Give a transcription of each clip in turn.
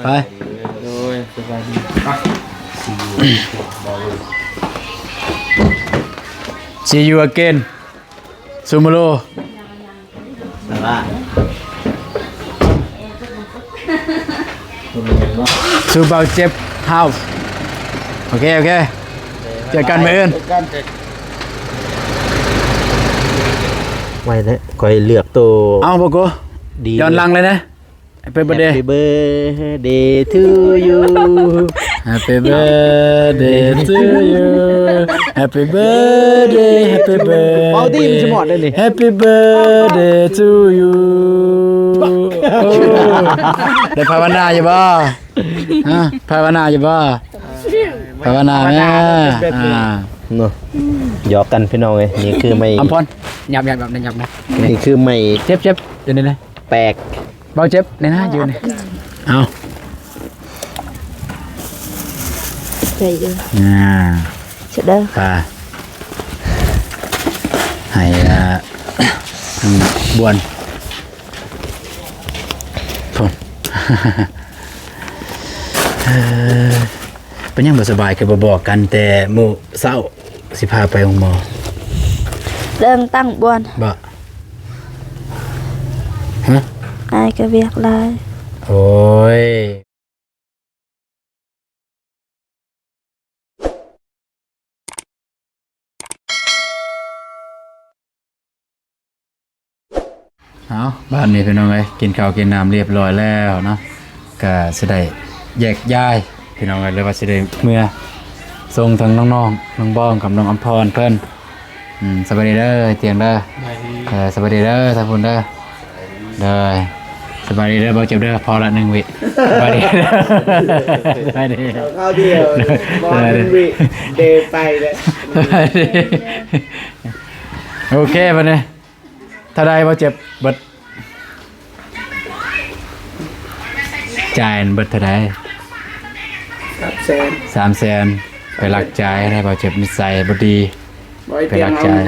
ໄປ ໂດຍ ສະບາຍດີ See you again tomorrow. ສະບາຍ ສູ່ເບົາເຈັບເຮົາ. ໂອເຄ ໂອເຄ ເຈີກັນມື້ອື່ນ ເຈີກັນ. ໄວ້ແລ້ວ ຂ້ອຍເລືອກໂຕ ເອົາ ບໍ່ໂກ ດີ ຍ້ອນຫຼັງເລີຍນະ. Happy birthday. Happy birthday to you. Happy birthday to you. Happy birthday, happy birthday. ເປົ່າຕີມັນຊິໝົດເດ້ນີ້. Happy birthday to you. ໂອ້ ໄດ້ພາວະນາຢູ່ບໍ່? ຮະ ພາວະນາຢູ່ບໍ່? ພາວະນາແມ່. ອ່າ ເນາະ ຫຍອກກັນພີ່ນ້ອງເອີຍ. ນີ້ຄືໄມ້ ອຳພອນ ຫຍັບໆໆ ນີ້ຄືໄມ້ ເຈັບໆ ຢູ່ນີ້ນະ ແປກ. ເບົາເຈັບແນ່ນະ ຢູ່ນີ້ ເອົາ ໃສ່ຢູ່ ອ່າ ເສດເດີ ໄປ ໃຫ້ ອ່າ ທາງບ່ວນ ພຸ້ນ ເອີ ເປັນຫຍັງບໍ່ສະບາຍ ຄືບໍ່ບອກກັນແຕ່ມື້ເຊົ້າ? ຊິພາໄປໂຮງໝໍ. ເລື່ອງຕັ້ງບ່ອນ ບໍ່? ຮະ? ອ້າຍກໍວຽກຫຼາຍ. ໂອ້ຍ. ເອົາ ບາດນີ້ພີ່ນ້ອງເອີຍ ກິນເຂົ້າກິນນ້ຳລຽບຮ້ອຍແລ້ວເນາະ ກະຊິໄດ້ແຍກຍ້າຍພີ່ນ້ອງເອີຍ ຫຼືວ່າຊິໄດ້ເມືອສົ່ງທາງນ້ອງໆ ນ້ອງບອງກັບນ້ອງອຳພອນເພິ່ນ. ອືມ ສະບາຍດີເດີ ຕຽງເດີ ສະບາຍດີ ເອີ ສະບາຍດີເດີ ທາງພຸ້ນເດີ ໂດຍ ສະບາຍດີເດີ ເບົາເຈັບເດີ ພໍລະໜຶ່ງວິ ສະບາຍດີເດີ ສະບາຍດີ ເຂົ້າດຽວ ພໍລະໜຶ່ງວິ ເດໄປແລ້ວ ໂອເຄ ບັດນີ້ ເທົ່າໃດ ບໍ່ເຈັບ ເບິດ ຈ່າຍເບິດເທົ່າໃດ? ສາມແສນ ສາມແສນ ໄປລັກຈ່າຍໃຫ້ ບໍ່ເຈັບນິໄສບໍ່ດີ ໄປລັກຈ່າຍ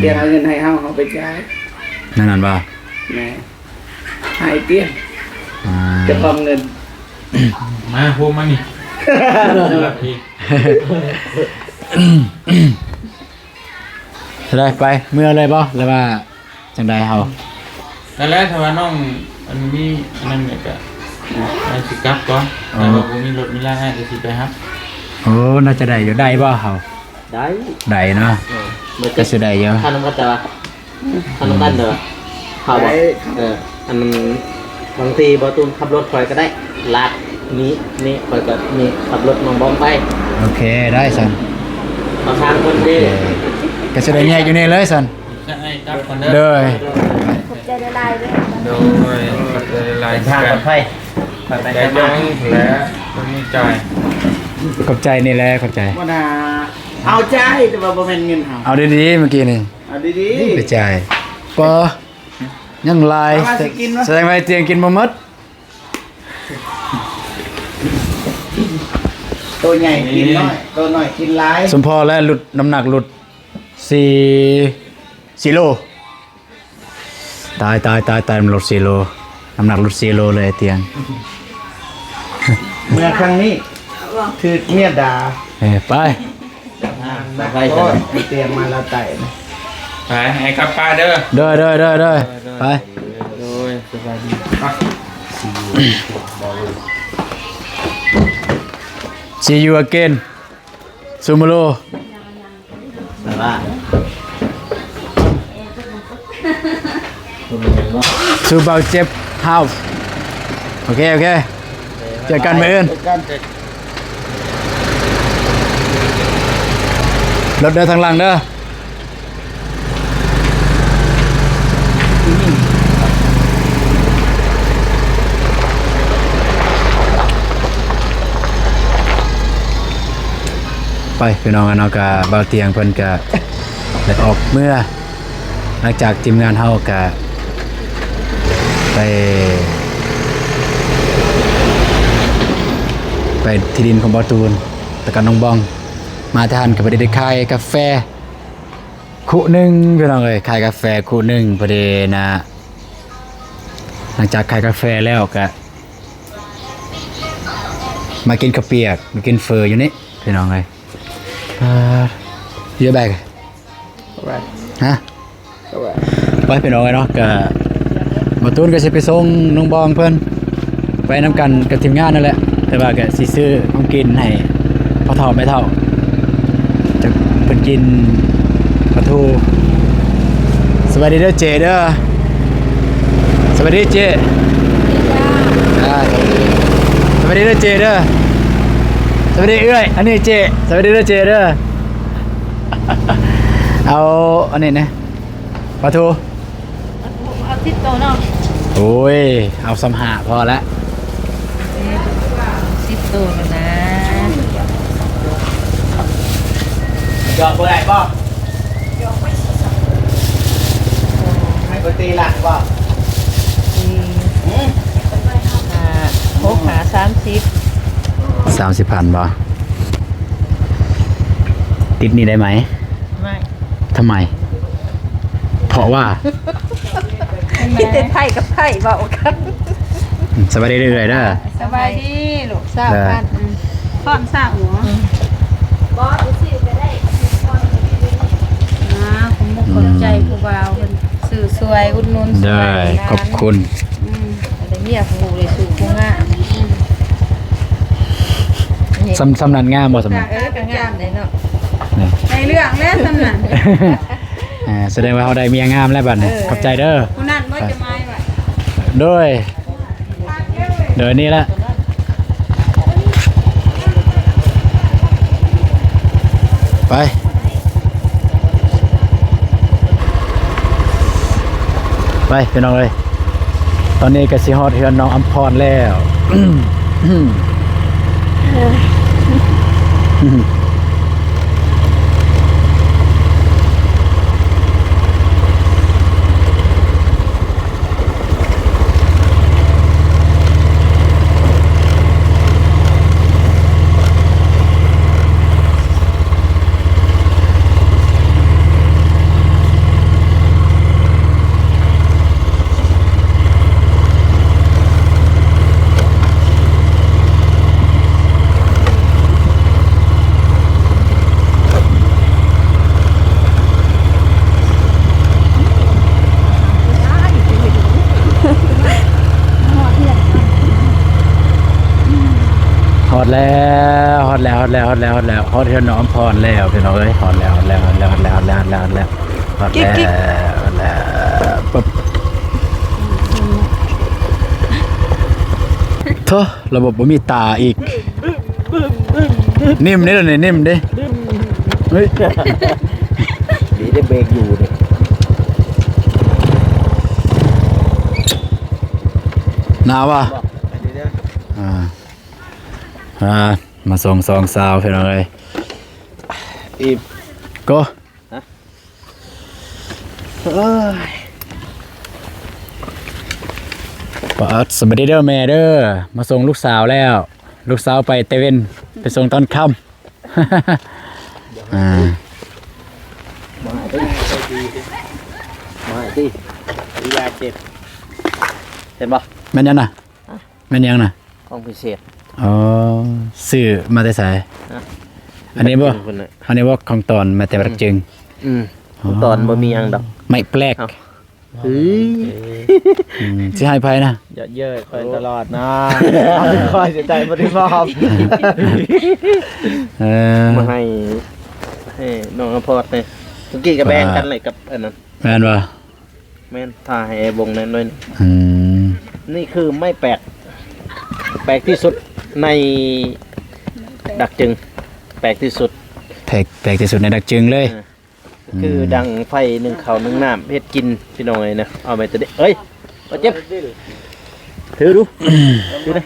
ຕຽງເອົາເງິນໃຫ້ເຮົາ ເຮົາໄປຈ່າຍ ນັ້ນນັ້ນບໍ່? ແມ່ນ ໃຫ້ຕຽງ ອ່າ ເຈົ້າຂອງເງິນ ມາໂຮມມານີ້ ເທົ່າໃດ ໄປເມືອເລີຍບໍ່ ຫຼືວ່າຈັ່ງໃດເຮົາ? ນັ້ນແຫຼະ ຖ້າວ່ານ້ອງອັນມີອັນນັ້ນກໍ ອືມ ອາດຊິກັບກ່ອນ ອໍ ຖ້າວ່າບໍ່ມີລົດມີລາ ອາດຊິໄປຮັບ. ໂອ້ ໜ້າຈະໄດ້ຢູ່ ໄດ້ບໍ່ເຮົາ? ໄດ້ ໄດ້ເນາະ ເອີ ກໍຊິໄດ້ຢູ່ ຄັນນຳກັນ ແຕ່ວ່າ ອືມ ຄັນນຳກັນເດີ ເຮົາບໍ່ ໄດ້ ເອີ ອັນ ບາງທີບໍ່ຕູນຂັບລົດຂ້ອຍກໍໄດ້ ລາດນີ້ ນີ້ຂ້ອຍກໍນີ້ ຂັບລົດນ້ອງບອມໄປ. ໂອເຄ ໄດ້ຊັ້ນ ເຮົາສາມຄົນເດ້ ໂອເຄ ກໍຊິໄດ້ແຍກຢູ່ນີ້ເລີຍຊັ້ນ ໂດຍ ຂອບໃຈຫຼາຍໆເດີ ໂດຍ ຂອບໃຈຫຼາຍໆ ເດີນທາງປອດໄພ ຂອບໃຈເຈົ້າແຫຼະ ຄົນນີ້ຈ່າຍ ຂອບໃຈນີ້ແຫຼະ ຂອບໃຈ ບໍ່ນາ ເອົາຈ່າຍ ແຕ່ວ່າບໍ່ແມ່ນເງິນເຮົາ ເອົາດີໆ ເມື່ອກີ້ນີ້ ເອົາດີໆ ໄປຈ່າຍ ບໍ່ ຍັງຫຼາຍ ເອົາມາຊິກິນວະ ສະແດງວ່າໄອ້ຕຽງກິນບໍ່ໝົດ ໂຕໃຫຍ່ກິນນ້ອຍ ໂຕນ້ອຍກິນຫຼາຍ ສົມພໍແລ້ວ ຫຼຸດ ນ້ຳໜັກຫຼຸດ ສີ່ ສີ່ໂລ ຕາຍ ຕາຍ ຕາຍ ຕາຍ ມັນຫຼຸດສີ່ໂລ ນ້ຳໜັກຫຼຸດສີ່ໂລເລີຍ ໄອ້ຕຽງ ເມື່ອຄັ້ງນີ້ ຖືກເມຍດ່າ ເອີ ໄປ ໄປ ໄປ ຕຽງມາລາວໃຕ້ ໄປ ໃຫ້ກັບປ້າເດີ ໂດຍ ໂດຍ ໂດຍ ໂດຍ ໂດຍ ໄປ ໂດຍ ສະບາຍດີ See you again tomorrow. ສະບາຍ ສູ່ເບົາເຈັບເຮົາ ໂອເຄ ໂອເຄ ເຈີກັນມື້ອື່ນ ເຈີກັນ ລົດເດີ ທາງຫຼັງເດີ. ໄປພີ່ນ້ອງເນາະ ກະບ່າວຕຽງເພິ່ນກະໄດ້ອອກເມືອ ຫຼັງຈາກທີມງານເຮົາກະໄປ ໄປທີ່ດິນຂອງບ່າວຕູນ ແລ້ວກະນ້ອງບອງ ມາແຕ່ຫັ້ນກະພໍດີໄດ້ຂາຍກາແຟ ຄຸໜຶ່ງພີ່ນ້ອງເອີຍ ຂາຍກາແຟຄຸໜຶ່ງ ພໍດີນະ ຫຼັງຈາກຂາຍກາແຟແລ້ວກະມາກິນເຂົ້າປຽກ ມາກິນເຝີຢູ່ນີ້ພີ່ນ້ອງເອີຍ. ອ່າ You bag? Alright. ຮະ? Alright. ໄປພີ່ນ້ອງເອີຍເນາະ ກະ ບ່າວຕູນກະຊິໄປສົ່ງນ້ອງບອງເພິ່ນ ໄປນຳກັນກັບທີມງານນັ້ນແຫຼະ ແຕ່ວ່າກະຊິຊື້ຂອງກິນໃຫ້ພໍ່ເຖົ້າແມ່ເຖົ້າ ຈັກເພິ່ນກິນປາທູ. ສະບາຍດີເດີເຈ້ເດີ. ສະບາຍດີເຈ້. ອ່າ ສະບາຍດີເດີເຈ້ເດີ. ສະບາຍດີເອື້ອຍ. ອັນນີ້ເຈ້. ສະບາຍດີເດີເຈ້ເດີ. ເອົາອັນນີ້ນະ ປາທູ. ເອົາສິບໂຕເນາະ. ໂອ້ຍ ເອົາສ່ຳຫ້າພໍລະ. ສິບໂຕແລ້ວນະ. ຢອກບໍ່ໄດ້ບໍ່? ຢອກໄວ້ສິບສອງ. ໃຫ້ເພິ່ນຕີຫຼັກບໍ່? ສີ່ ຫືມ? ຫ້າ ຫົກຫ້າສາມສິບ. ສາມສິບພັນບໍ່? ຕິດໜີ້ໄດ້ໄໝ? ໄດ້. ທຳໄມ? ເພາະວ່າ ມີແຕ່ໄທກັບໄທເວົ້າກັນ. ສະບາຍດີເອື້ອຍເດີ. ສະບາຍດີລູກ. ຊາວພັນ. ອືມ ພ້ອມຊາວຫົວ. ອືມ ບໍ່ໄປຊື້ກໍໄດ້. ອ່າ ຂອບມຸກຂອບໃຈຜູ້ບ່າວເພິ່ນຊື້ຊ່ວຍ ອຸດໜູນຊ່ວຍ. ໄດ້ ຂອບຄຸນ. ອືມ ໄດ້ເມຍຜູ້ໄດ້ສູ້ຜູ້ງາມ. ອືມ ສ່ຳ ສ່ຳນັ້ນງາມບໍ່? ສ່ຳນັ້ນ. ເອີ ກໍງາມໄດ້ເນາະ. ນີ້ ໃນເລື່ອງແລ້ວສ່ຳນັ້ນ. ອ່າ ສະແດງວ່າເຮົາໄດ້ເມຍງາມແລ້ວບັດນີ້. ເອີ ຂອບໃຈເດີ. ຜູ້ນັ້ນບໍ່ຈະໝາຍໄວ້. ໂດຍ ໂດຍນີ້ລະ. ໄປ ໄປພີ່ນ້ອງເອີຍ. ຕອນນີ້ກໍຊິຮອດເຮືອນນ້ອງອຳພອນແລ້ວ. ຮອດແລ້ວ ຮອດແລ້ວ ຮອດແລ້ວ ຮອດແລ້ວ ຮອດແລ້ວ ຮອດເຮືອນນ້ອງອຳພອນແລ້ວ ພີ່ນ້ອງເອີຍ. ຮອດແລ້ວ ຮອດແລ້ວ ຮອດແລ້ວ ຮອດແລ້ວ ຮອດແລ້ວ ຮອດແລ້ວ ປຶບ. ໂທ້ ລະບົບບໍ່ມີຕາອີກ. ນິ້ມເດ້ ນີ້ນິ້ມເດ້. ເຮີ້ຍ ດີໄດ້ເບຣກຢູ່ນີ້. ໜາວວະ? ອ່າ ອ່າ ມາສົ່ງສອງສາວ ພີ່ນ້ອງເອີຍ. ອີບ ໂກ. ເອີຍ ປາດ ສະບາຍດີເດີແມ່ເດີ. ມາສົ່ງລູກສາວແລ້ວ. ລູກສາວໄປແຕ່ເວັນ ໄປສົ່ງຕອນຄ່ຳ. ອ່າ ມາໃຫ້ຕິ ມາໃຫ້ຕິ ຢາເຈັບ ເຫັນບໍ່? ແມ່ນຫຍັງນະ? ແມ່ນຫຍັງນະ? ຂອງພິເສດ. ອໍ ຊື້ມາແຕ່ໃສ? ຮະ? ອັນນີ້ບໍ່? ອັນນີ້ບໍ່? ຂອງຕອນມາແຕ່ປາກຈິງ. ອືມ ຂອງຕອນບໍ່ມີຫຍັງດອກ. ໄມ້ແປກ. ເຮີ້ຍ ອືມ ຊິໃຫ້ໃຜນະ? ເຍາະເຍີ້ຍຂ້ອຍຕະຫຼອດນະ. ຂ້ອຍຊິໄດ້ບໍ່ໄດ້ມອບ. ເອີ ມາໃຫ້ ໃຫ້ນ້ອງອຳພອນເດ້. ມື້ກີ້ກໍແບ່ງກັນເລີຍກັບອັນນັ້ນ. ແມ່ນບໍ່? ແມ່ນ ຖ້າໃຫ້ອ້າຍບົງແນ່ໜ້ອຍໜຶ່ງ. ອືມ ນີ້ຄືໄມ້ແປກ ແປກທີ່ສຸດໃນດັກຈຶງ ແປກທີ່ສຸດ ແປກ ແປກທີ່ສຸດໃນດັກຈຶງເລີຍ. ເອີ ຄື ອືມ ດັງໄຟ ໜຶ້ງເຂົ້າໜຶ້ງນ້ຳເຮັດກິນ ພີ່ນ້ອງເອີຍນະ. ເອົາໄມ້ຕົວນີ້ ເອີຍ ບໍ່ເຈັບ ຖືດູ ຖືນະ.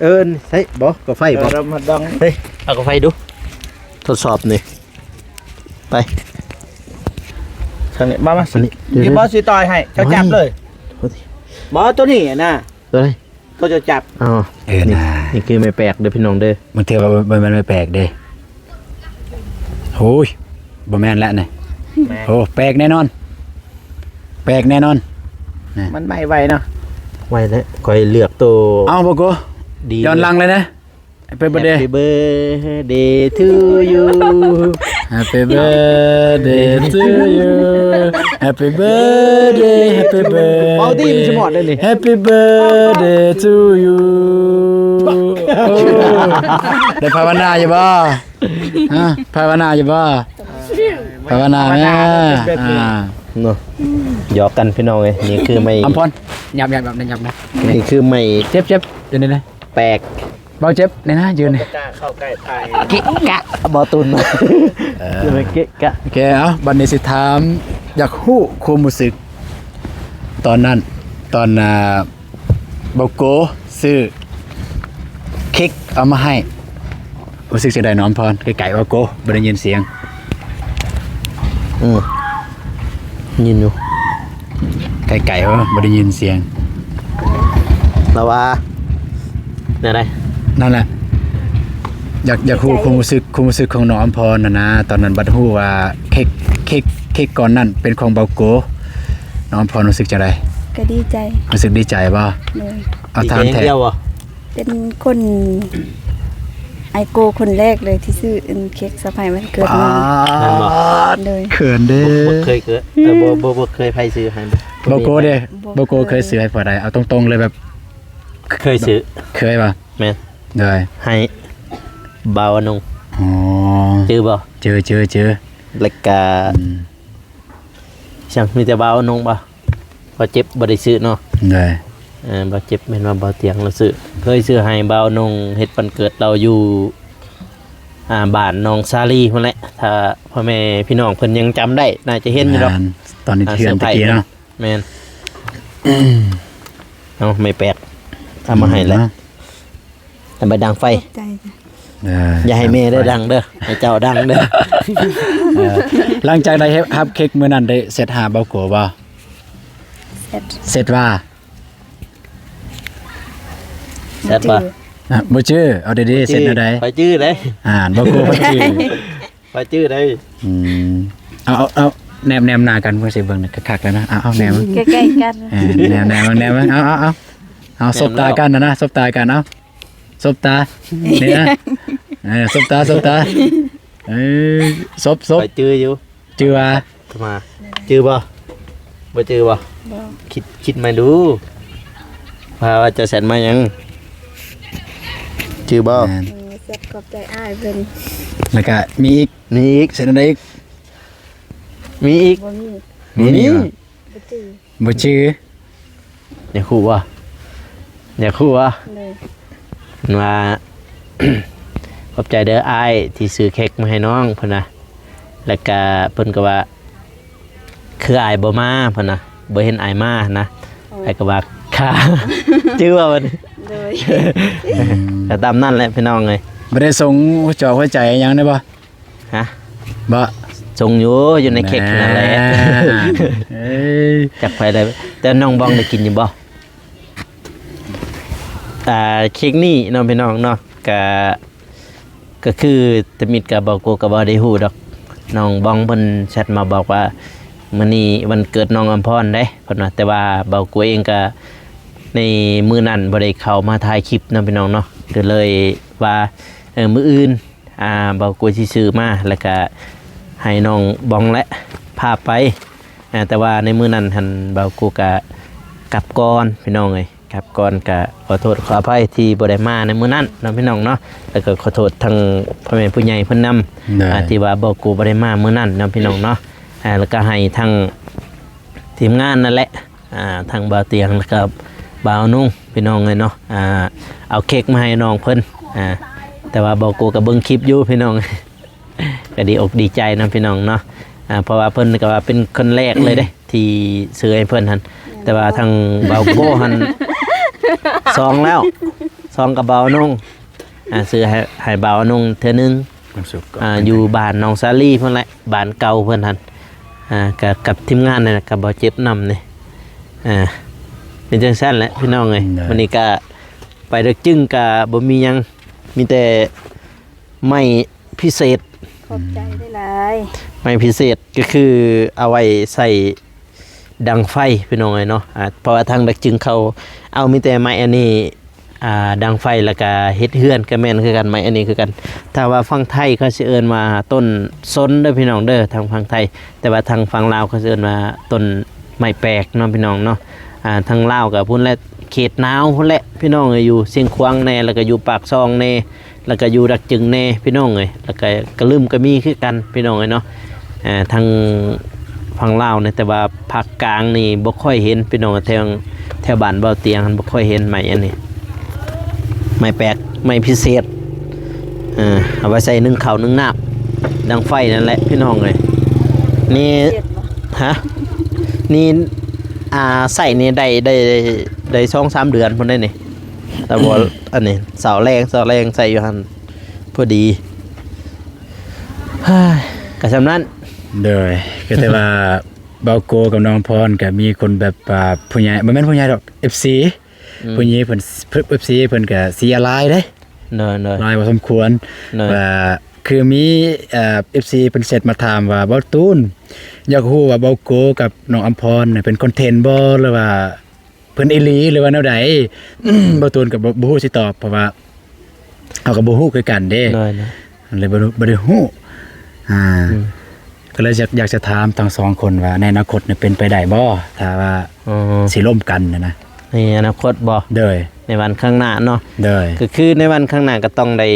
ເອີ ໃສ່ບໍ່ ກາໄຟບໍ່? ເອີ ເອົາກາໄຟດູ ທົດສອບນີ້. ໄປ ທາງນີ້ ມາ ມາ ນີ້ ນີ້ບໍ່ຊິຕ່ອຍໃຫ້ ເຈົ້າຈັບເລີຍ. ບໍ່ ໂຕນີ້ນະ ໂຕໃດ? ໂຕເຈົ້າຈັບ. ອໍ ເອີ ນີ້ນະ ນີ້ຄືໄມ້ແປກເດີພີ່ນ້ອງເດີ. ບາງເທື່ອວ່າບໍ່ແມ່ນໄມ້ແປກເດ້. ໂອ້ຍ ບໍ່ແມ່ນແລ້ວນີ້. ແມ່ນ ໂອ້ ແປກແນ່ນອນ ແປກແນ່ນອນ. ມັນໄໝ້ໄວເນາະ. ໄວ້ແລ້ວ ຂ້ອຍເລືອກໂຕ ເອົາ ບໍ່ໂກ ດີ ຍ້ອນຫຼັງເລີຍນະ. Happy birthday. Happy birthday to you. Happy birthday to you. Happy birthday, happy birthday. ເປົ່າຕີມັນຊິໝອດໄດ້ນີ້. Happy birthday to you. ໂອ້ ໄດ້ພາວະນາຢູ່ບໍ່? ຮະ ພາວະນາຢູ່ບໍ່? ພາວະນາແດ່. ອ່າ ເນາະ ຫຍອກກັນພີ່ນ້ອງເອີຍ. ນີ້ຄືໄມ້ ອຳພອນ ຫຍັບໆ ຫຍັບໆ ຫຍັບໆ ນີ້ຄືໄມ້ ເຈັບໆ ເດີນນີ້ນະ ແປກ ເບົາເຈັບນີ້ນະ ຢືນນີ້ ເກະກະ ບໍ່ຕຸນ ເອີ ເກະກະ. ໂອເຄ ເອົາ ບັດນີ້ຊິຖາມ ຢາກຮູ້ຄວາມຮູ້ສຶກຕອນນັ້ນ ຕອນ ອ່າ ເບົາໂກຊື້ເຄັກເອົາມາໃຫ້ ຮູ້ສຶກຈັ່ງໃດນ້ອງອຳພອນ? ໄກໆ ເບົາໂກ ບໍ່ໄດ້ຍິນສຽງ. ອືມ ຍິນຢູ່ ໄກໆ ເອີ ບໍ່ໄດ້ຍິນສຽງ. ລາວວ່າແນວໃດ? ນັ້ນແຫຼະ ຢາກ ຢາກຮູ້ຄວາມຮູ້ສຶກ ຄວາມຮູ້ສຶກຂອງນ້ອງອຳພອນຫັ້ນນະ ຕອນນັ້ນບັດຮູ້ວ່າເຄັກ ເຄັກ ເຄັກກ້ອນນັ້ນເປັນຂອງເບົາໂກ ນ້ອງອຳພອນຮູ້ສຶກຈັ່ງໃດ? ກໍດີໃຈ. ຮູ້ສຶກດີໃຈບໍ່? ໂດຍ. ເອົາ ຖາມແທ້ ເປັນຄົນ ອ້າຍໂກຄົນແລກເລີຍທີ່ຊື້ອັນເຄັກເຊີໄພວັນເກີດມາ. ປາດ ແມ່ນບໍ່? ໂດຍ. ເຂີນເດ້ ບໍ່ ບໍ່ເຄີຍເກີດ ເອີ ບໍ່ ບໍ່ ບໍ່ເຄີຍໃຜຊື້ໃຫ້. ບໍ່ໂກເດ້ ບໍ່ເຄີຍ ບໍ່ໂກເຄີຍຊື້ໃຫ້ຜູ້ໃດ? ເອົາຕົງໆເລີຍ ແບບເຄີຍຊື້ ເຄີຍບໍ່? ແມ່ນ. ໂດຍ. ໃຫ້ບ່າວອະນົງ. ອໍ ຈື່ບໍ່? ຈື່ ຈື່ ຈື່. ແລ້ວກະ ອືມ ຈັ່ງມີແຕ່ບ່າວອະນົງບໍ່? ບ່າວເຈັບບໍ່ໄດ້ຊື້ເນາະ. ໂດຍ. ເອີ ບ່າວເຈັບແມ່ນວ່າບ່າວຕຽງລາວຊື້ ເຄີຍຊື້ໃຫ້ບ່າວອະນົງ ເຮັດວັນເກີດລາວຢູ່ ອ່າ ບ້ານໜອງສາລີພຸ້ນແຫຼະ. ຖ້າພໍ່ແມ່ພີ່ນ້ອງເພິ່ນຍັງຈຳໄດ້ ໜ້າຈະເຫັນຢູ່ດອກ. ແມ່ນ ຕອນນີ້ ອ່າ ເຮືອນຕະກີ້ເນາະ. ແມ່ນ. ເອົາ ໄມ້ແປກ ເອົາມາໃຫ້ແຫຼະ. ອືມ ເອົາໄປດັງໄຟ. ຂອບໃຈ. ເອີ ຢ່າໃຫ້ແມ່ໄດ້ດັງເດີ ໃຫ້ເຈົ້າດັງເດີ. ເອີ ຫຼັງຈາກໄດ້ຮັບເຄັກມື້ນັ້ນ ໄດ້ແຊັດຫາເບົາໂກບໍ່? ແຊັດ. ແຊັດວ່າ? ແຊັດວ່າ? ບໍ່ຈື່. ອະ ບໍ່ຈື່. ເອົາດີໆ ແຊັດແນວໃດ? ຂ້ອຍຈື່ເດ້. ອ່າ ເບົາໂກຂ້ອຍຈື່. ຂ້ອຍຈື່ໄດ້. ອືມ ເອົາ ເອົາ ເອົາ ແນມ ແນມໜ້າກັນເພື່ອຊິເບິ່ງຄັກໆ ແລ້ວນະ. ເອົາ ເອົາ ແນມ ໃກ້ໆ ກັນ. ເອີ ແນມ ແນມ ແນມ ເອົາ ເອົາ ເອົາ ສົບຕາກັນນະ ສົບຕາກັນ. ເອົາ ສົບຕາ ນີ້ນະ. ເອີ ສົບຕາ ສົບຕາ. ເອີ ສົບ ສົບ. ຂ້ອຍຈື່ຢູ່. ຈື່ວ່າ? ມາ ຈື່ບໍ່? ບໍ່ຈື່ບໍ່? ບໍ່. ຄິດ ຄິດໃໝ່ດູ ວ່າ ວ່າຈະແຊັດມາຫຍັງ? ຈື່ບໍ່? ແມ່ນ. ເອີ ແຊັດຂອບໃຈອ້າຍເພິ່ນ. ແລ້ວກະມີອີກ? ມີອີກ. ແຊັດອັນໃດອີກ? ມີອີກ. ບໍ່ມີ. ບໍ່ມີ. ບໍ່ຈື່. ບໍ່ຈື່. ຢາກຮູ້ບໍ່? ຢາກຮູ້ບໍ່? ໂດຍ. ເພິ່ນວ່າ ຂອບໃຈເດີອ້າຍທີ່ຊື້ເຄັກມາໃຫ້ນ້ອງ ເພິ່ນວ່າ. ແລ້ວກະເພິ່ນກໍວ່າ ຄືອ້າຍບໍ່ມາ ເພິ່ນນະ ບໍ່ເຫັນອ້າຍມານະ. ໂອ້ ອ້າຍກໍວ່າ ຄ່າ ຈື່ວ່າບັດນີ້. ໂດຍ. ອືມ ກໍຕາມນັ້ນແຫຼະພີ່ນ້ອງເອີຍ. ບໍ່ໄດ້ສົ່ງຫົວຈອກຫົວໃຈຫຍັງໄດ້ບໍ່? ຮະ? ບໍ່ ສົ່ງຢູ່ ຢູ່ໃນເຄັກນັ້ນແຫຼະ. ເອີຍ ຈັກໃຜໄດ້. ແຕ່ນ້ອງບອງໄດ້ກິນຢູ່ບໍ່? ອ່າ ເຄັກນີ້ເນາະພີ່ນ້ອງເນາະ ກະ ກໍຄືຕະມິດກັບເບົາໂກກໍບໍ່ໄດ້ຮູ້ດອກ. ນ້ອງບອງເພິ່ນແຊັດມາບອກວ່າ ມື້ນີ້ວັນເກີດນ້ອງອຳພອນເດ້ ເພິ່ນວ່າ. ແຕ່ວ່າເບົາໂກເອງກໍໃນມື້ນັ້ນບໍ່ໄດ້ເຂົ້າມາຖ່າຍຄລິບເນາະພີ່ນ້ອງເນາະ ກໍເລີຍວ່າ ເອີ ມື້ອື່ນ ອ່າ ເບົາໂກຊິຊື້ມາ ແລ້ວກະໃຫ້ນ້ອງບອງແຫຼະພາໄປ. ອ່າ ແຕ່ວ່າໃນມື້ນັ້ນຫັ້ນ ເບົາໂກກະກັບກ່ອນພີ່ນ້ອງເອີຍ. ຄັບ ກ່ອນກະຂໍໂທດຂໍອະໄພທີ່ບໍ່ໄດ້ມາໃນມື້ນັ້ນເນາະພີ່ນ້ອງເນາະ ແລ້ວກໍຂໍໂທດທັງພໍ່ແມ່ຜູ້ໃຫຍ່ເພິ່ນນຳ ໂດຍ ອ່າ ທີ່ວ່າບໍ່ ກູບໍ່ໄດ້ມາມື້ນັ້ນເນາະພີ່ນ້ອງເນາະ. ອ່າ ແລ້ວກໍໃຫ້ທັງທີມງານນັ້ນແຫຼະ ອ່າ ທັງບ່າວຕຽງ ແລ້ວກໍບ່າວນຸ່ງພີ່ນ້ອງເອີຍເນາະ ອ່າ ເອົາເຄັກມາໃຫ້ນ້ອງເພິ່ນ ອ່າ ແຕ່ວ່າບໍ່ ກູກໍເບິ່ງຄລິບຢູ່ພີ່ນ້ອງ. ກໍດີອົກດີໃຈນຳພີ່ນ້ອງເນາະ ອ່າ ເພາະວ່າເພິ່ນກໍວ່າເປັນຄົນແລກເລີຍເດ້ ທີ່ຊື້ໃຫ້ເພິ່ນຫັ້ນ ແຕ່ວ່າທາງບ່າວໂກ້ຫັ້ນສອງແລ້ວ ສອງກັບບ່າວອານົງ ອ່າ ຊື້ໃຫ້ ໃຫ້ບ່າວອານົງເທື່ອໜຶ່ງ ອ່າ ຢູ່ບ້ານໜອງສາລີພຸ້ນແຫຼະ ບ້ານເກົ່າເພິ່ນຫັ້ນ ອ່າ ກັບ ກັບທີມງານນັ້ນແຫຼະ ກັບບ່າວເຈັບນຳນີ້ ອ່າ ເປັນຈັ່ງຊັ້ນແຫຼະພີ່ນ້ອງເອີຍ. ມື້ນີ້ກະໄປເລິກຈຶ່ງກະບໍ່ມີຫຍັງ ມີແຕ່ ໄມ້ພິເສດ ຂອບໃຈຫຼາຍໆ ໄມ້ພິເສດກໍຄືເອົາໄວ້ໃສ່ ດັງໄຟພີ່ນ້ອງເອີຍເນາະ. ອ່າ ເພາະວ່າທາງດັກຈຶງເຂົາເອົາມີແຕ່ໄມ້ອັນນີ້ ອ່າ ດັງໄຟ ແລ້ວກະເຮັດເຮືອນກະແມ່ນຄືກັນ ໄມ້ອັນນີ້ຄືກັນ. ຖ້າວ່າຝັ່ງໄທເຂົາຊິເອີ້ນວ່າຕົ້ນສົນເດີພີ່ນ້ອງເດີ ທາງຝັ່ງໄທ. ແຕ່ວ່າທາງຝັ່ງລາວເຂົາຊິເອີ້ນວ່າຕົ້ນໄມ້ແປກເນາະພີ່ນ້ອງເນາະ. ອ່າ ທາງລາວກະພຸ້ນແຫຼະ ເຂດໜາວພຸ້ນແຫຼະພີ່ນ້ອງເອີຍ ຢູ່ຊຽງຂວາງແດ່ ແລ້ວກະຢູ່ປາກຊ່ອງແດ່ ແລ້ວກະຢູ່ດັກຈຶງແດ່ພີ່ນ້ອງເອີຍ. ແລ້ວກະກະລຶມກະມີຄືກັນພີ່ນ້ອງເອີຍເນາະ. ອ່າ ທາງຝັ່ງລາວນີ້ ແຕ່ວ່າພາກກາງນີ້ບໍ່ຄ່ອຍເຫັນພີ່ນ້ອງ. ແຖວ ແຖວບ້ານເບົາຕຽງຫັ້ນບໍ່ຄ່ອຍເຫັນໄມ້ອັນນີ້ ໄມ້ແປກ ໄມ້ພິເສດ ເອີ ເອົາໄວ້ໃສ່ໜຶ້ງເຂົ້າໜຶ້ງນ້ຳ ດັງໄຟນັ້ນແຫຼະພີ່ນ້ອງເອີຍ. ນີ້ ຮະ ນີ້ ອ່າ ໃຊ້ນີ້ໄດ້ ໄດ້ ໄດ້ສອງສາມເດືອນພຸ້ນເດ້ນີ້. ແຕ່ບໍ່ ອັນນີ້ເສົາແລງ ເສົາແລງໃຊ້ຢູ່ຫັ້ນ ພໍດີ ກະຊ່ຳນັ້ນ. ໂດຍ ກໍແຕ່ວ່າເບົາໂກກັບນ້ອງພອນກໍມີຄົນແບບວ່າຜູ້ໃຫຍ່ ບໍ່ແມ່ນຜູ້ໃຫຍ່ດອກ ເອັຟຊີ ອືມ ຜູ້ຍິງເພິ່ນ ເອັຟຊີ ເພິ່ນກໍເຊຍຫຼາຍເດ້. ໂດຍໆ ຫຼາຍພໍສົມຄວນ ໂດຍ ວ່າຄືມີ ເອີ ເອັຟຊີ ເພິ່ນແຊັດມາຖາມວ່າ ເບົາຕູນ ຢາກຮູ້ວ່າເບົາໂກກັບນ້ອງອຳພອນເປັນຄອນເທັນບໍ່ ຫຼືວ່າ ເພິ່ນອີ່ຫຼີ ຫຼືວ່າແນວໃດ? ເບົາຕູນກໍບໍ່ ບໍ່ຮູ້ຊິຕອບ ເພາະວ່າເຮົາກໍບໍ່ຮູ້ຄືກັນເດ້ ໂດຍໆ ເລີຍບໍ່ ບໍ່ໄດ້ຮູ້ ອ່າ ອືມ ກໍເລີຍຢາກ ຢາກຈະຖາມທັງສອງຄົນວ່າ ໃນອະນາຄົດນີ້ເປັນໄປໄດ້ບໍ່ ຖ້າວ່າ ອໍ ຊິລົມກັນນະນະ? ໃນອະນາຄົດບໍ່? ໂດຍ ໃນວັນຂ້າງໜ້າເນາະ ໂດຍ ກໍຄືໃນວັນຂ້າງໜ້າກໍຕ້ອງໄດ້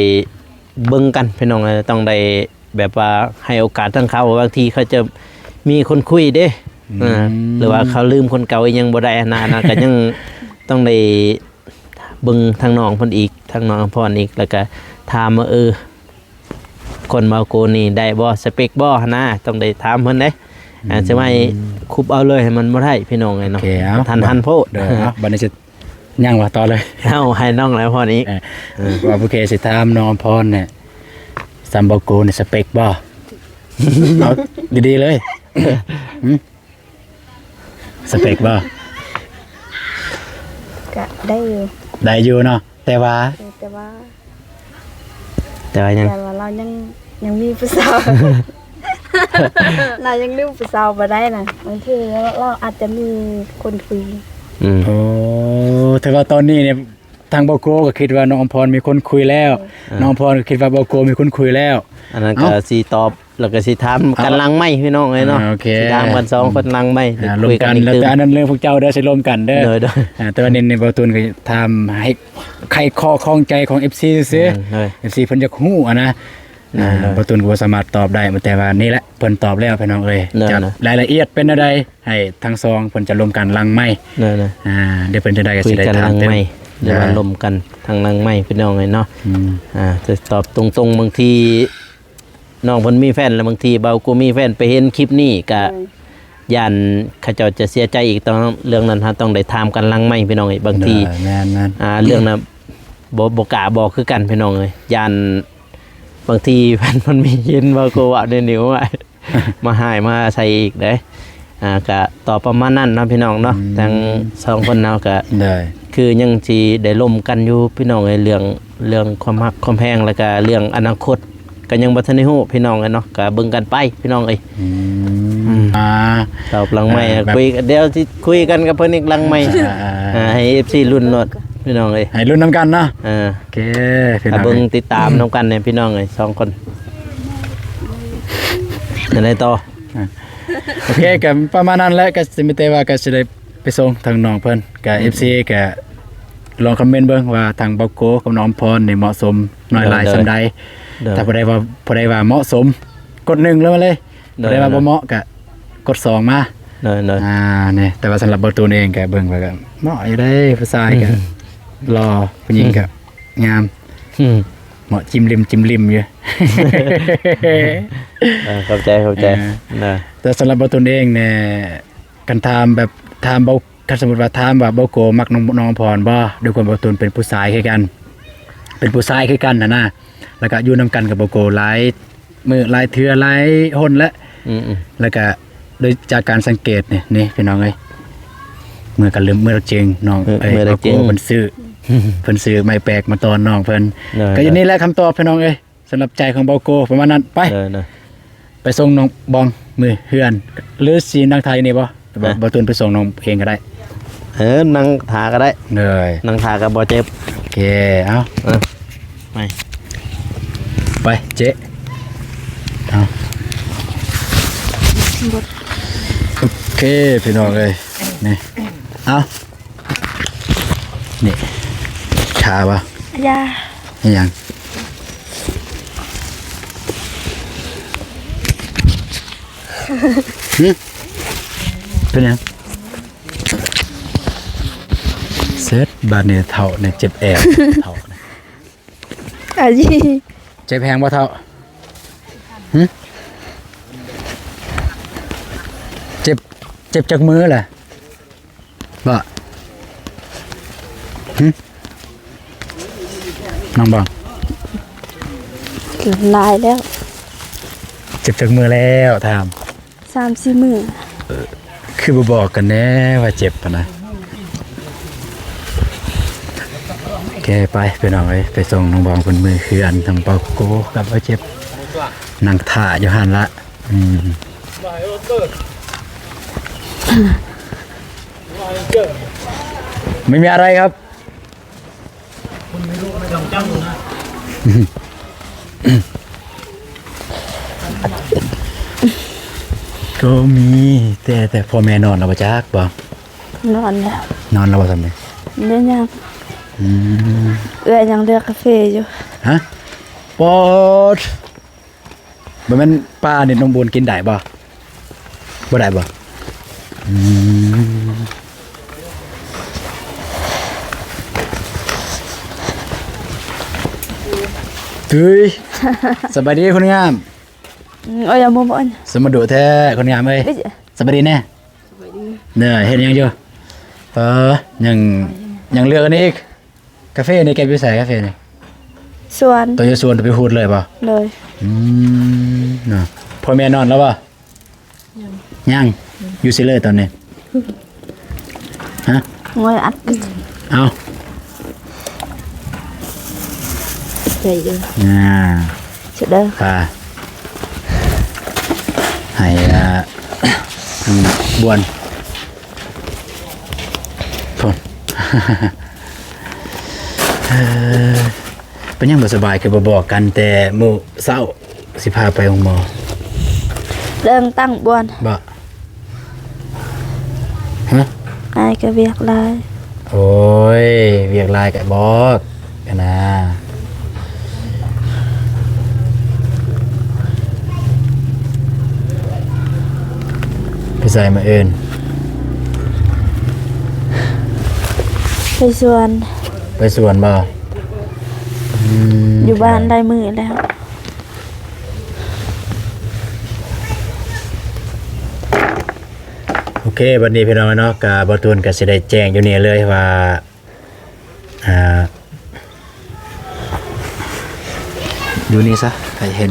ເບິ່ງກັນພີ່ນ້ອງເອີຍ ຕ້ອງໄດ້ ແບບວ່າໃຫ້ໂອກາດທາງເຂົາ ບາງທີເຂົາຈະມີຄົນຄຸຍເດ້ ອືມ ເອີ ຫຼືວ່າເຂົາລືມຄົນເກົ່າອີ່ຫຍັງບໍ່ໄດ້ຫັ້ນນະ ອັນນັ້ນກໍຍັງຕ້ອງໄດ້ເບິ່ງທາງນ້ອງເພິ່ນອີກ ທາງນ້ອງອຳພອນອີກ ແລ້ວກໍຖາມວ່າ ເອີ ຄົນເບົາໂກນີ້ໄດ້ບໍ່ ສະເປັກບໍ່ຫັ້ນນະ ຕ້ອງໄດ້ຖາມເພິ່ນເດ້ ອືມ ອາດຈະໄວ້ຄຸບເອົາເລີຍ ໃຫ້ມັນບໍ່ໄດ້ພີ່ນ້ອງເອີຍເນາະ ໂອເຄ ເອົາ ທັນ ໂດຍ ທັນໂພດ ເອີ ເອົາ ບັດນີ້ຊິ ຍັງວ່າຕໍ່ເລີຍ ເອົາ ໃຫ້ນ້ອງແລ້ວພໍນີ້ ເອີ ເອີ ວ່າຜູ້ເຄຊິຖາມນ້ອງອຳພອນນີ້ ສ່ຳເບົາໂກນີ້ສະເປັກບໍ່? ເອົາດີໆເລີຍ ຫື ສະເປັກບໍ່? ກະໄດ້ຢູ່ ໄດ້ຢູ່ເນາະ ແຕ່ວ່າ ເອີ ແຕ່ວ່າ ແຕ່ວ່າຫຍັງ? ແຕ່ວ່າລາວຍັງ ຍັງມີຜູ້ສາວ ລາວຍັງລືມຜູ້ສາວບໍ່ໄດ້ນະ ບາງທີລາວ ລາວອາດຈະມີຄົນຄຸຍ ອືມ ໂອ້ ແຕ່ວ່າຕອນນີ້ນີ້ ທາງເບົາໂກກໍຄິດວ່ານ້ອງອຳພອນມີຄົນຄຸຍແລ້ວ ເອີ ນ້ອງອຳພອນກໍຄິດວ່າເບົາໂກມີຄົນຄຸຍແລ້ວ ອັນນັ້ນ ເອົ້າ ກໍຊິຕອບ ແລ້ວກໍຊິຖາມກັນ ເອົ້າ ຫຼັງໄມພີ່ນ້ອງເອີຍເນາະ ອ່າ ໂອເຄ ຊິຖາມກັນສອງຄົນຫຼັງໄມ ອ່າ ຄຸຍກັນອີກຕື່ມ ແຕ່ອັນນັ້ນເລື່ອງພວກເຈົ້າເດີ ຊິລົມກັນເດີ ໂດຍໆ ອ່າ ແຕ່ວ່ານີ້ ນີ້ເບົາຕູນກໍຖາມໃຫ້ໄຂຂໍ້ຂ້ອງໃຈຂອງເອັຟຊີຊື່ໆ ອືມ ໂດຍ ເອັຟຊີເພິ່ນຢາກຮູ້ຫັ້ນນະ ອ່າ ໂດຍໆ ເບົາຕູນກໍບໍ່ສາມາດຕອບໄດ້ ແຕ່ວ່ານີ້ແຫຼະ ເພິ່ນຕອບແລ້ວພີ່ນ້ອງເອີຍ ໂດຍໆ ຈະລາຍລະອຽດເປັນແນວໃດ ໃຫ້ທັງສອງເພິ່ນຈະລົມກັນຫຼັງໄມ ໂດຍໆ ອ່າ ດຽວເພິ່ນຈະໄດ້ ກໍຊິໄດ້ຖາມເຕັມ ໂດຍ ລົມກັນທາງຫຼັງໄມພີ່ນ້ອງເອີຍເນາະ ອືມ ອ່າ ຈະຕອບຕົງໆ ບາງທີນ້ອງເພິ່ນມີແຟນ ແລ້ວບາງທີເບົາໂກມີແຟນ ໄປເຫັນຄລິບນີ້ກະ ໂດຍ ຢ້ານເຂົາເຈົ້າຈະເສຍໃຈອີກ ຕ້ອງ ເລື່ອງນັ້ນເຮົາຕ້ອງໄດ້ຖາມກັນຫຼັງໄມພີ່ນ້ອງເອີຍ ບາງທີ ໂດຍ ແມ່ນໆ ອ່າ ເລື່ອງນັ້ນ ບໍ່ ບໍ່ກ້າບອກຄືກັນພີ່ນ້ອງເອີຍ ຢ້ານ ບາງທີເພິ່ນ ເພິ່ນມີເຫັນວ່າ ໂກເວົ້າແນວນີ້ ໂອ້ຍ ມາຮ້າຍມາໃສ່ອີກເດ້ ອ່າ ກະຕອບປະມານນັ້ນເນາະພີ່ນ້ອງເນາະ ອືມ ທັງສອງຄົນເຮົາກະ ໂດຍ ຄືຍັງຊິໄດ້ລົມກັນຢູ່ພີ່ນ້ອງເອີຍ ເລື່ອງ ເລື່ອງຄວາມຮັກຄວາມແພງ ແລ້ວກະເລື່ອງອະນາຄົດ ກໍຍັງບໍ່ທັນໄດ້ຮູ້ພີ່ນ້ອງເອີຍເນາະ ກໍເບິ່ງກັນໄປພີ່ນ້ອງເອີຍ ອືມ ອືມ ອ່າ ຕອບຫຼັງໄມ ເອີ ແບບ ຄຸຍ ດຽວຊິຄຸຍກັນກັບເພິ່ນອີກຫຼັງໄມ ອ່າ ອ່າ ອ່າ ໃຫ້ເອັຟຊີລຸ້ນໂລດພີ່ນ້ອງເອີຍ ໃຫ້ລຸ້ນນຳກັນເນາະ ເອີ ໂອເຄ ພີ່ນ້ອງ ເບິ່ງຕິດຕາມນຳກັນແດ່ພີ່ນ້ອງເອີຍ ສອງຄົນ ຈັ່ງໃດຕໍ່ ອ່າ ໂອເຄ ກໍປະມານນັ້ນແຫຼະ ກໍຊິມີແຕ່ວ່າກໍຊິໄດ້ ໄປສົ່ງທາງນ້ອງເພິ່ນ ກະ ອືມ ເອັຟຊີ ກະລອງຄອມເມັນເບິ່ງວ່າທາງເບົາໂກກັບນ້ອງອຳພອນນີ້ເໝາະສົມນ້ອຍຫຼາຍ ໂດຍ ສ່ຳໃດ ໂດຍ ຖ້າຜູ້ໃດວ່າ ຜູ້ໃດວ່າເໝາະສົມ ກົດໜຶ່ງລົງມາເລີຍ ໂດຍ ຜູ້ໃດວ່າ ໂດຍ ບໍ່ເໝາະກະກົດສອງມາ ໂດຍ ໂດຍ ອ່າ ນີ້ ແຕ່ວ່າສຳລັບເບົາຕູນເອງກະເບິ່ງວ່າກະເໝາະຢູ່ເດ້ ຜູ້ຊາຍກະ ອືມ ຫຼໍ່ ຜູ້ຍິງກະ ອືມ ງາມ ອືມ ເໝາະຈິ້ມລິມ ຈິ້ມລິມຢູ່ ເອີ ຂອບໃຈ ຂອບໃຈ ເອີ ນະ ແຕ່ສຳລັບເບົາຕູນເອງນີ້ ຄັນຖາມແບບ ຖາມເບົາ ຄັນສົມມຸດວ່າຖາມວ່າເບົາໂກມັກນ້ອງ ນ້ອງອຳພອນບໍ່? ດ້ວຍຄວາມເບົາຕູນເປັນຜູ້ຊາຍຄືກັນ ເປັນຜູ້ຊາຍຄືກັນຫັ້ນນະ ແລ້ວກະຢູ່ນຳກັນກັບເບົາໂກຫຼາຍມື້ຫຼາຍເທື່ອຫຼາຍຫົນແລ້ວ ອືມໆ ແລ້ວກະໂດຍຈາກການສັງເກດນີ້ ນີ້ພີ່ນ້ອງເອີຍ ເມື່ອກັນລືມ ເມື່ອລັກເຈງນ້ອງ ເອີ ເອີຍ ເມື່ອລັກເຈງ ເບົາໂກເພິ່ນຊື້ ເພິ່ນຊື້ໄມ້ແປກມາຕ້ອນນ້ອງເພິ່ນ ໂດຍ ກະຢູ່ນີ້ແຫຼະຄຳຕອບພີ່ນ້ອງເອີຍ. ສຳລັບໃຈຂອງເບົາໂກປະມານນັ້ນ ໄປ ເອີ ນະ ໄປສົ່ງນ້ອງບອງມື້ເຮືອນ ຫຼືຊິນັ່ງຖ້າຢູ່ນີ້ບໍ່? ບໍ່ ບໍ່ ບໍ່ ຕູນໄປສົ່ງນ້ອງເອງກໍໄດ້. ເອີ ນັ່ງຖ້າກໍໄດ້ ເອີ ນັ່ງຖ້າກໍບໍ່ເຈັບ. ໂອເຄ ເອົາ ເອີ ໄປ ໄປເຈ ເອົາ ໂອເຄ ພີ່ນ້ອງເອີຍ ນີ້ ເອົາ ນີ້ ຖ້າບໍ່ ຢ່າ ອີຫຍັງ? ຫຶ? ເປັນຫຍັງ? ເສັດ ບາດນີ້ເຖົ້ານີ້ເຈັບແອວ ເຖົ້ານີ້ ອາຈີ ເຈັບແຮງບໍ່ເຖົ້າ? ຫຶ? ເຈັບ ເຈັບຈັກມື້ລະ? ບໍ່ ຫຶ? ນ້ອງບອງ ຫຼາຍແລ້ວ. ເຈັບຈັກມື້ແລ້ວ? ຖາມ ສາມສີ່ມື້. ຄືບໍ່ບອກກັນແດ່ວ່າເຈັບຫັ້ນນະ. ໂອເຄ ໄປພີ່ນ້ອງເອີຍ ໄປສົ່ງນ້ອງບອງເພິ່ນເມືອເຮືອນ ທັງເປົາໂກກັບເອົາເຈັບ ນັ່ງຖ້າຢູ່ຫັ້ນລະ. ອືມ ໄມ່ມີອະໄລຄັບ. ກໍມີ ແຕ່ ແຕ່ພໍ່ແມ່ນອນແລ້ວບໍ່ຈັກບໍ່? ນອນແລ້ວ. ນອນແລ້ວບໍ່ຊ່ຳນີ້? ຍັງ ຍັງ. ອືມ ເອື້ອຍຍັງເລືອກກາເຟຢູ່. ຮະ? ປອດ ບໍ່ແມ່ນປານີ້ນ້ອງບຸນກິນໄດ້ບໍ່? ບໍ່ໄດ້ບໍ່? ອືມ ຕຸ້ຍ ສະບາຍດີຄົນງາມ. ອືມ ໂອ້ຍ ຢ່າມົວ ສະມາດຸແທ້ຄົນງາມເອີຍ. ສະບາຍດີແນ່. ສະບາຍດີ. ເດີ ເຮັດຫຍັງຢູ່? ເອີ ຍັງ ຍັງເລືອກອັນນີ້ອີກ. ກາເຟນີ້ເກັບຢູ່ໃສ? ກາເຟນີ້ ສວນ ຕົວຢູ່ສວນ ຕົວໄປຫູດເລີຍບໍ່? ໂດຍ. ອືມ ເນາະ ພໍ່ແມ່ນອນແລ້ວບໍ່? ຍັງ ຍັງ. ອືມ ຢູ່ໃສເລີຍຕອນນີ້? ຮະ? ໂອ້ຍ ອັດ ເອົາ ໃຈຢູ່ ອ່າ ເສດເດີ ປາ ໃຫ້ ອ່າ ບວນ ພຸ້ນ ເອີ ເປັນຫຍັງບໍ່ສະບາຍ ຄືບໍ່ບອກກັນແຕ່ມື້ເຊົ້າ ຊິພາໄປໂຮງໝໍ? ເລື່ອງຕັ້ງບ່ອນ ບໍ່? ຮະ? ອ້າຍກໍວຽກຫຼາຍ. ໂອ້ຍ ວຽກຫຼາຍກໍບອກ ຫັ້ນນະ. ໄປໃສມື້ອື່ນ? ໄປສວນ. ໄປສວນບໍ່? ອືມ ຢູ່ບ້ານຫຼາຍມື້ແລ້ວ. ໂອເຄ ບັດນີ້ພີ່ນ້ອງເນາະ ກະບ່າວຕູນກະຊິໄດ້ແຈ້ງຢູ່ນີ້ເລີຍວ່າ ອ່າ ຢູ່ນີ້ຊະ ໃຫ້ເຫັນ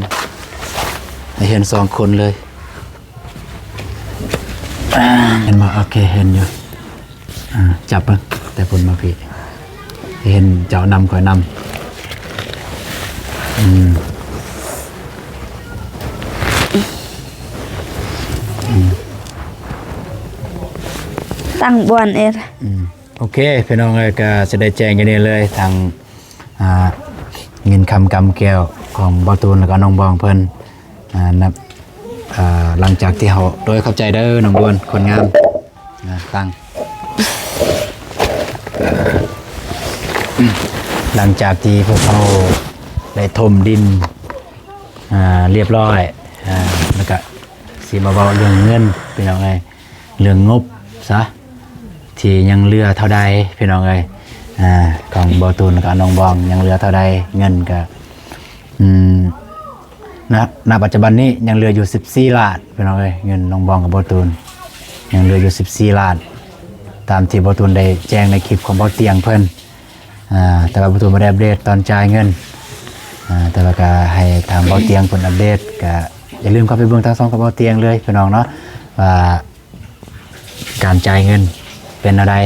ໃຫ້ເຫັນສອງຄົນເລີຍ ອ່າ ເຫັນບໍ່? ໂອເຄ ເຫັນຢູ່ ອ່າ ຈັບເບິ່ງ ແຕ່ພຸ້ນມາພີ້ ໃຫ້ເຫັນເຈົ້ານຳຂ້ອຍນຳ ອືມ ອືມ ຕັ້ງບ່ອນເອງ ອືມ. ໂອເຄ ພີ່ນ້ອງເອີຍ ກະຊິໄດ້ແຈ້ງຢູ່ນີ້ເລີຍ ທາງ ອ່າ ເງິນຄຳກຳແກ້ວຂອງບ່າວຕູນ ແລ້ວກໍນ້ອງບອງເພິ່ນ ອ່າ ນັບ ອ່າ ຫຼັງຈາກທີ່ເຮົາ ໂດຍຂອບໃຈເດີນ້ອງບວນ ຄົນງາມ ອ່າ ຕັ້ງ ຫຼັງຈາກທີ່ພວກເຮົາໄດ້ຖົມດິນ ອ່າ ລຽບຮ້ອຍ ອ່າ ແລ້ວກະຊິມາເວົ້າເລື່ອງເງິນ ພີ່ນ້ອງເອີຍ. ເລື່ອງງົບຊະ ທີ່ຍັງເຫຼືອເທົ່າໃດພີ່ນ້ອງເອີຍ ອ່າ ຂອງບ່າວຕູນກັບນ້ອງບອງຍັງເຫຼືອເທົ່າໃດ ເງິນກະ ອືມ ນະ ນະປັດຈຸບັນນີ້ຍັງເຫຼືອຢູ່ສິບສີ່ລ້ານພີ່ນ້ອງເອີຍ ເງິນນ້ອງບອງກັບບ່າວຕູນຍັງເຫຼືອຢູ່ສິບສີ່ລ້ານ ຕາມທີ່ບ່າວຕູນໄດ້ແຈ້ງໃນຄລິບຂອງບ່າວຕຽງເພິ່ນ. ອ່າ ແຕ່ວ່າບ່າວຕູນບໍ່ໄດ້ອັບເດດຕອນຈ່າຍເງິນ ອ່າ ແຕ່ວ່າກະໃຫ້ທາງບ່າວຕຽງເພິ່ນອັບເດດ ກະຢ່າລືມເຂົ້າໄປເບິ່ງທາງຊ່ອງຂອງບ່າວຕຽງເລີຍພີ່ນ້ອງເນາະ ວ່າການຈ່າຍເງິນເປັນແນວໃດ.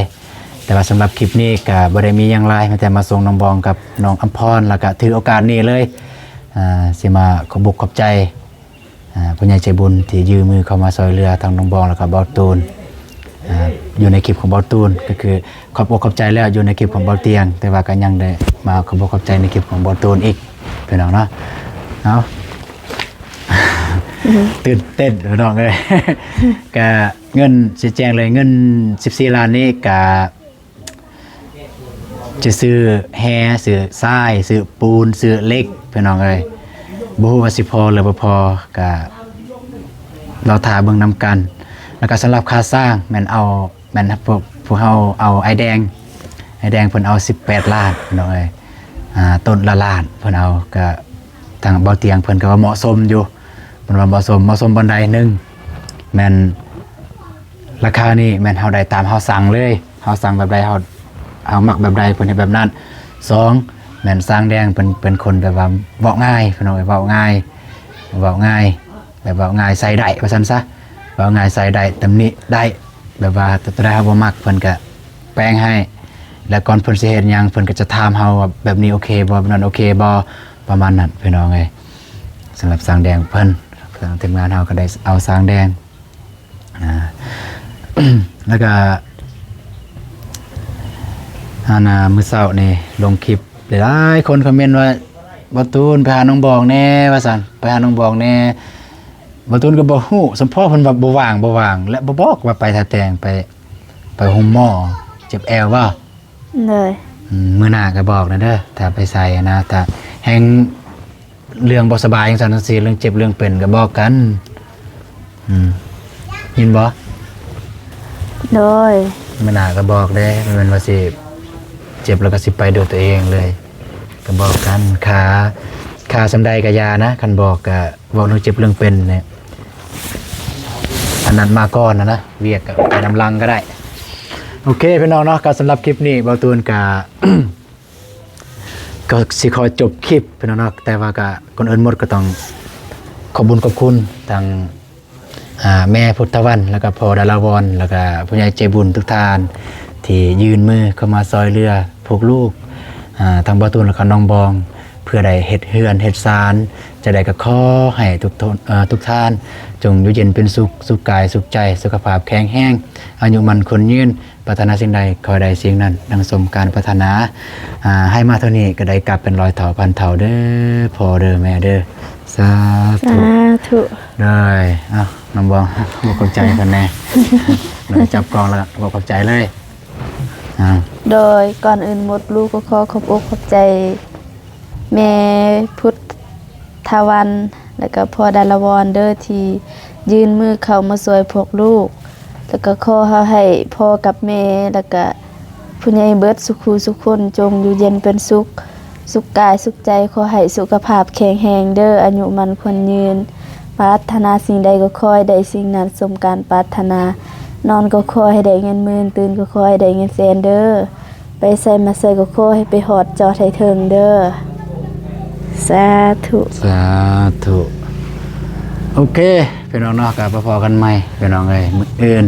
ແຕ່ວ່າສຳລັບຄລິບນີ້ກະບໍ່ໄດ້ມີຫຍັງຫຼາຍ ມີແຕ່ມາສົ່ງນ້ອງບອງກັບນ້ອງອຳພອນ ແລ້ວກະຖືໂອກາດນີ້ເລີຍ ອ່າ ຊິມາຂອບອົກຂອບໃຈ ອ່າ ຜູ້ໃຫຍ່ໃຈບຸນທີ່ຍື່ນມືເຂົ້າມາຊ່ວຍເຫຼືອທັງນ້ອງບອງ ແລ້ວກໍບ່າວຕູນ ອ່າ ຢູ່ໃນຄລິບຂອງເບົາຕູນ ກໍຄືຂອບອົກຂອບໃຈແລ້ວຢູ່ໃນຄລິບຂອງເບົາຕຽງ ແຕ່ວ່າກໍຍັງໄດ້ມາຂອບອົກຂອບໃຈໃນຄລິບຂອງເບົາຕູນອີກ ພີ່ນ້ອງເນາະ. ເອົາ ຕື່ນເຕັ້ນ ພີ່ນ້ອງເອີຍ ກະເງິນ ຊິແຈ້ງເລີຍ ເງິນສິບສີ່ລ້ານນີ້ກະ ຈະຊື້ແຮ່ ຊື້ຊາຍ ຊື້ປູນ ຊື້ເຫຼັກ ພີ່ນ້ອງເອີຍ. ບໍ່ຮູ້ວ່າຊິພໍຫຼືບໍ່ພໍ ກະລໍຖ້າເບິ່ງນຳກັນ. ແລ້ວກະສຳລັບຄ່າສ້າງແມ່ນເອົາ ແມ່ນພວກ ພວກເຮົາເອົາອ້າຍແດງ ອ້າຍແດງເພິ່ນເອົາສິບແປດລ້ານ ພີ່ນ້ອງເອີຍ. ອ່າ ຕົ້ນລະລ້ານເພິ່ນເອົາ ກະທາງເບົາຕຽງເພິ່ນກໍວ່າເໝາະສົມຢູ່ ເພິ່ນວ່າເໝາະສົມ ເໝາະສົມບ່ອນໃດ? ໜຶ່ງ ແມ່ນ ລາຄານີ້ແມ່ນເຮົາໄດ້ຕາມເຮົາສັ່ງເລີຍ ເຮົາສັ່ງແບບໃດ ເຮົາ ເຮົາມັກແບບໃດ ເພິ່ນເຮັດແບບນັ້ນ. ສອງ ແມ່ນຊ່າງແດງເພິ່ນເປັນຄົນແບບວ່າເວົ້າງ່າຍ ພີ່ນ້ອງເອີຍ ເວົ້າງ່າຍ ເວົ້າງ່າຍ ແບບເວົ້າງ່າຍໃສ່ໄດ້ວ່າຊັ້ນຊະ ເວົ້າງ່າຍໃສ່ໄດ້ ຕຳໜິໄດ້ ແບບວ່າຕົວໃດເຮົາບໍ່ມັກເພິ່ນກະແປງໃຫ້ ແລ້ວກ່ອນເພິ່ນຊິເຮັດຫຍັງ ເພິ່ນກໍຈະຖາມເຮົາວ່າແບບນີ້ໂອເຄບໍ່ ແບບນັ້ນໂອເຄບໍ່ ປະມານນັ້ນ ພີ່ນ້ອງເອີຍ. ສຳລັບຊ່າງແດງເພິ່ນ ທາງທີມງານເຮົາກໍໄດ້ເອົາຊ່າງແດງ ອ່າ ແລ້ວກະ ອັນນ່າ ມື້ເຊົ້ານີ້ລົງຄລິບ ຫຼາຍໆຄົນຄອມເມັນວ່າ ເບົາຕູນໄປຫານ້ອງບອງແດ່ ວ່າຊັ້ນ ໄປຫານ້ອງບອງແດ່. ເບົາຕູນກໍບໍ່ຮູ້ ສຳເພາະເພິ່ນວ່າບໍ່ວ່າງ ບໍ່ວ່າງ ແລະ ບໍ່ບອກວ່າໄປທ່າແຕງ ໄປ ໄປໂຮງໝໍ ເຈັບແອວບໍ່? ໂດຍ ອືມ ມື້ໜ້າກໍບອກແດ່ເດີ ຖ້າໄປໃສນະ ຖ້າແຮ່ງເລື່ອງບໍ່ສະບາຍຈັ່ງຊັ້ນຈັ່ງຊີ້ ເລື່ອງເຈັບເລື່ອງເປັນກໍບອກກັນ. ອືມ ຍິນບໍ່? ໂດຍ ມື້ໜ້າກໍບອກເດ້ ບໍ່ແມ່ນວ່າຊິເຈັບແລ້ວກໍຊິໄປດ້ວຍຕົວເອງເລີຍ ກໍບອກກັນ. ຄ່າ ຄ່າສ່ຳໃດກໍຢ່ານະ ຄັນບອກກໍ ເວົ້າເລື່ອງເຈັບເລື່ອງເປັນນີ້ ອັນນັ້ນມາກ່ອນນະ ວຽກກໍໄປນຳຫຼັງກໍໄດ້. ໂອເຄ ພີ່ນ້ອງເນາະ ກໍສຳລັບຄລິບນີ້ ເບົາຕູນກໍ ກໍຊິຂໍຈົບຄລິບ ພີ່ນ້ອງເນາະ ແຕ່ວ່າກໍ ກ່ອນອື່ນໝົດກໍຕ້ອງຂອບບຸນຂອບຄຸນທາງ ອ່າ ແມ່ພຸດທະວັນ ແລ້ວກໍພໍ່ດາລາວອນ ແລ້ວກໍຜູ້ໃຫຍ່ໃຈບຸນທຸກທ່ານ ທີ່ຍື່ນມືເຂົ້າມາຊ່ອຍເຫຼືອພວກລູກ ອ່າ ທັງເບົາຕູນ ແລ້ວກໍນ້ອງບອງ ເພື່ອໄດ້ເຮັດເຮືອນເຮັດຊານ. ຈັ່ງໃດກໍຂໍໃຫ້ທຸກ ເອີ ທຸກທ່ານຈົ່ງຢູ່ເຢັນເປັນສຸກ ສຸກກາຍສຸກໃຈ ສຸຂະພາບແຂງແຮງ ອາຍຸໝັ້ນຂວັນຍືນ ປາດຖະໜາສິ່ງໃດຂໍໃຫ້ໄດ້ສິ່ງນັ້ນ ດັ່ງສົມການປາດຖະໜາ. ອ່າ ໃຫ້ມາເທົ່ານີ້ກໍໄດ້ກັບເປັນຮ້ອຍເທົ່າພັນເທົ່າເດີ ພໍ່ເດີແມ່ເດີ. ສາທຸ ສາທຸ. ໂດຍ ເອົ້າ ນ້ອງບອງ ບອກຂອບໃຈເພິ່ນແດ່ ໂດຍ ຈັບກ້ອງແລ້ວບອກຂອບໃຈເລີຍ. ອ່າ ໂດຍ ກ່ອນອື່ນໝົດ ລູກກໍຂໍຂອບອົກຂອບໃຈແມ່ພຸດທະວັນ ແລ້ວກໍພໍ່ດາລາວອນເດີ ທີ່ຍື່ນມືເຂົ້າມາຊ່ວຍພວກລູກ ແລ້ວກໍຂໍເຮົາໃຫ້ພໍ່ກັບແມ່ ແລ້ວກໍຜູ້ໃຫຍ່ເບິດສຸຂູສຸຄົນ ຈົ່ງຢູ່ເຢັນເປັນສຸກ ສຸກກາຍສຸກໃຈ ຂໍໃຫ້ສຸຂະພາບແຂງແຮງເດີ ອາຍຸໝັ້ນຂວັນຍືນ ປາດຖະໜາສິ່ງໃດກໍຂໍໃຫ້ໄດ້ສິ່ງນັ້ນສົມການປາດຖະໜາ ນອນກໍຂໍໃຫ້ໄດ້ເງິນໝື່ນ ຕື່ນກໍຂໍໃຫ້ໄດ້ເງິນແສນເດີ ໄປໃສມາໃສກໍຂໍໃຫ້ໄປຮອດຈອດໃຫ້ເຖິງເດີ. ສາທຸ ສາທຸ. ໂອເຄ ພີ່ນ້ອງເນາະ ກໍໄປພໍ້ກັນໃໝ່ ພີ່ນ້ອງເອີຍ ມື້ອື່ນ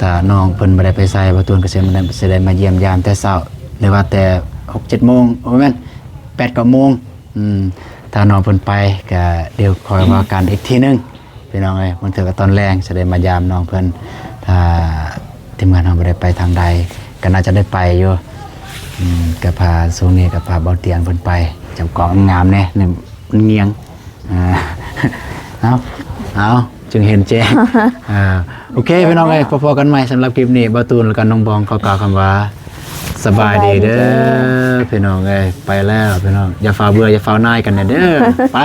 ຖ້ານ້ອງເພິ່ນບໍ່ໄດ້ໄປໃສ ບ່າວຕູນກໍຊິມາ ຊິໄດ້ມາຢ້ຽມຢາມແຕ່ເຊົ້າ ຫຼືວ່າແຕ່ຫົກເຈັດໂມງ ໂອ້ ບໍ່ແມ່ນ ແປດເກົ້າໂມງ. ອືມ ຖ້ານ້ອງເພິ່ນໄປ ກໍດຽວຄ່ອຍວ່າກັນອີກທີໜຶ່ງ ພີ່ນ້ອງເອີຍ. ບາງເທື່ອກໍຕອນແລງຊິໄດ້ມາຢາມນ້ອງເພິ່ນ ຖ້າທີມງານເຮົາບໍ່ໄດ້ໄປທາງໃດ ກໍໜ້າຈະໄດ້ໄປຢູ່. ອືມ ກໍພາ ຊ່ວງນີ້ກໍພາບ່າວຕຽງເພິ່ນໄປ ຈັບກ້ອງງາມແດ່ ມັນງຽງ. ອ່າ ເອົາ ເອົາ ຈຶ່ງເຫັນແຈ້ງ. ອ່າ ໂອເຄ ພີ່ນ້ອງເອີຍ ພໍ້ໆກັນໃໝ່. ສຳລັບຄລິບນີ້ ບ່າວຕູນ ແລ້ວກໍນ້ອງບອງ ຂໍກ່າວຄຳວ່າ ສະບາຍດີເດີ ສະບາຍດີເດີ ພີ່ນ້ອງເອີຍ. ໄປແລ້ວພີ່ນ້ອງ ຢ່າຟ້າວເບື່ອ ຢ່າຟ້າວນາຍກັນແດ່ເດີ. ໄປ.